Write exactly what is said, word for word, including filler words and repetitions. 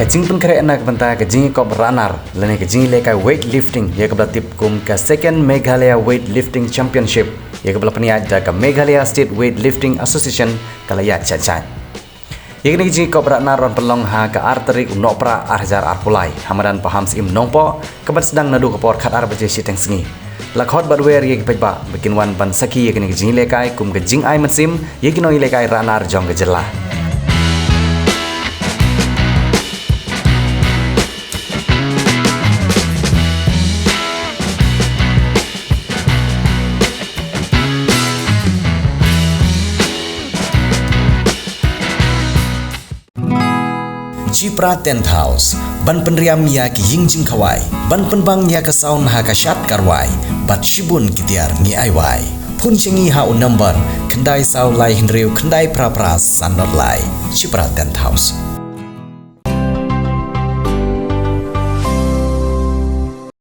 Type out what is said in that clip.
Jingpynkhreh na ka bynta ka jingïakop ra'nar lane ka jingïalehkai weightlifting, ïa kaba la tip kum ka Second Meghalaya Weightlifting Championship, ïa kaba la pynïaid da ka Meghalaya State Weightlifting Association, ka la ïaid shaid shaid. Ïa kane ka jingïakop ra'nar yn pynlong ha ka ar tarik u Nohprah ar hajar arphew lai, ha madan Pahamsyiem Nongpoh, kaban sdang naduh ka por khatar baje shiteng sngi. La khot bad wer ïa ki paidbah ba kin wan ban sakhi ïa kane ka jingïalehkai kum ka jingai mynsiem ïa ki nongïalehkai ra'nar jong ka jylla. Chipra Tent House, ban pynriam ïa ki ïing jingkhawai, ban pynbang ïa ka sound ha ka shad karwai, bad shibun ki tiar ngi ai wai. Phone sha ngi ha u number khyndai saw lai hynriew khyndai phra phra san dot lai. Chipra Tent House.